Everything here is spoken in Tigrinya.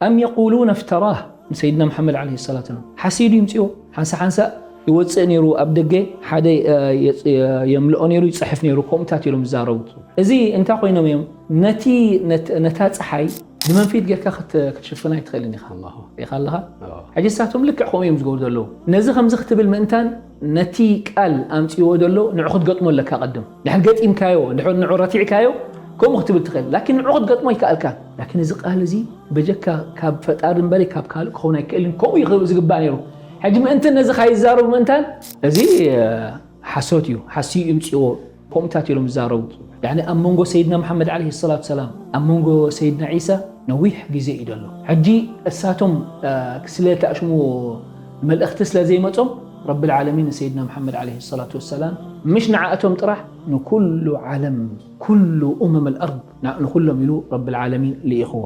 أم يقولون افتراه ንሰይድና መሓመድ ዓለይሂ ሰላቱ ወሰላም ሓሲዱ ይምፅኦ ሓንሳ ሓንሳ ይወፅእ ነይሩ ኣብ ደገ ሓደ የምልኦ ነይሩ ይፅሕፍ ነይሩ ከምኡታት እዮም ዝዛረቡ። እዚ እንታይ ኮይኖም እዮም ነቲ ነታ ፀሓይ ብመንፊት ጌርካ ክትሽፍና ኣይትኽእልን ኢኻ። ኢኻ ኣለኻ ሕጂ ንሳቶም ልክዕ ከምኡ እዮም ዝገብሩ ዘለዉ። ነዚ ከምዚ ክትብል ምእንታን ነቲ ቃል ኣምፅዎ ዘሎ ንዑ ክትገጥሞ ኣለካ። ቀድም ድሕር ገጢምካዮ ድሕር ንዑ ረቲዕካዮ ከምኡ ክትብል ትኽእል ላኪን ንዑ ክትገጥሞ ይከኣልካ። ላኪን እዚ ቃል እዚ በጀካ ካብ ፈጣሪ እምበሪ ካብ ካልእ ክኸውን ኣይክእልን። ከምኡ እዩ ዝግባእ ነይሩ። ሕጂ ምእንትን ነዚ ካይዛረቡ ምእንታን እዚ ሓሶት እዩ ሓስዩ ይምፅዎ ከምኡታት እዮም ዝዛረቡ። ኣብ መንጎ ሰይድና መሓመድ ዓለይሂ ሰላቱ ሰላም ኣብ መንጎ ሰይድና ዒሳ ነዊሕ ግዜ እዩ ዘሎ። ሕጂ እሳቶም ስለ ተኣሽምዎ መልእኽቲ ስለ ዘይመጾም ረብል ዓለሚን ንሰይድና መሓመድ ዓለይሂ ሰላቱ ወሰላም ምሽ ንዓእቶም ጥራሕ ንኩሉ ዓለም ኩሉ ኡመም ኣልኣርድ ንኩሎም ኢሉ ረብል ዓለሚን ልኢኽዎ።